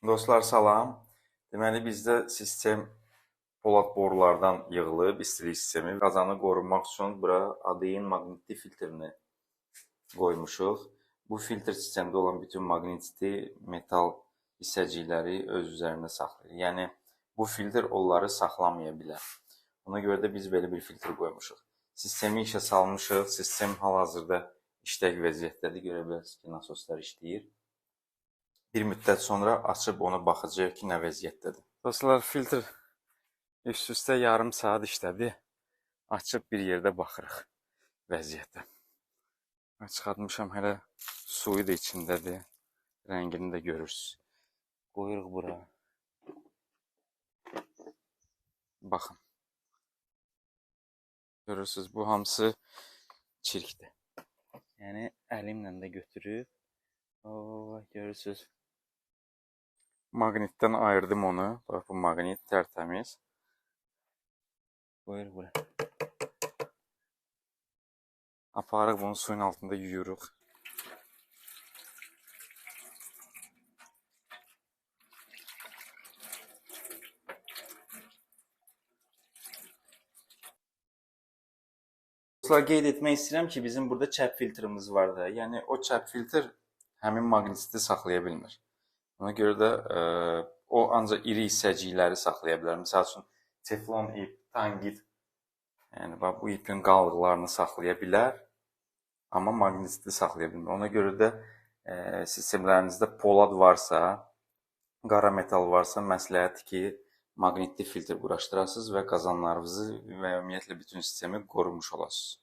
Dostlar, salam. Deməli, bizdə sistem polad borulardan yığılıb, istilik sistemi. Qazanı qorumaq üçün bura ADİ-nin maqnitli filtrini qoymuşuq. Bu filtr sistemdə olan bütün maqnitli metal hissəcikləri öz üzərində saxlayır. Yəni, bu filtr onları saxlamaya bilər. Ona görə də biz belə bir filtr qoymuşuq. Sistemi işə salmışıq. Sistem hal-hazırda işlək vəziyyətdədir. Görə bilərsiniz ki, nasoslar işləyir. Bir müddət sonra açıb ona baxacağıq ki, nə vəziyyətdədir. Dostlar, filtr üst-üstə yarım saat işlədi. Açıb bir yerdə baxırıq vəziyyətə. Çıxartmışam, hələ suyu da içindədir. Rəngini də görürsünüz. Qoyuruq bura. Baxın. Görürsünüz, bu hamısı çirkdir. Yəni, əlimlə də götürüb. O, görürsünüz. Maqnitdən ayırdım onu. Bax, bu maqnit tərtəmiz. Qoyuruq bura. Aparıq bunu suyun altında yuyuruq. Dostlar, qeyd etmək istəyirəm ki, bizim burada çəp filtrimiz var da. Yəni, o çəp filtr həmin maqniti saxlaya bilmir. Ona görə də o ancaq iri hissəcikləri saxlaya bilər. Misal üçün, teflon ip, tangit, yəni bax, bu ipin qalıqlarını saxlaya bilər, amma maqniti saxlaya bilmir. Ona görə də sistemlərinizdə polad varsa, qara metal varsa, məsləhətdir ki, maqnitli filtr quraşdırasınız və qazanlarınızı və ümumiyyətlə bütün sistemi qorumuş olasınız.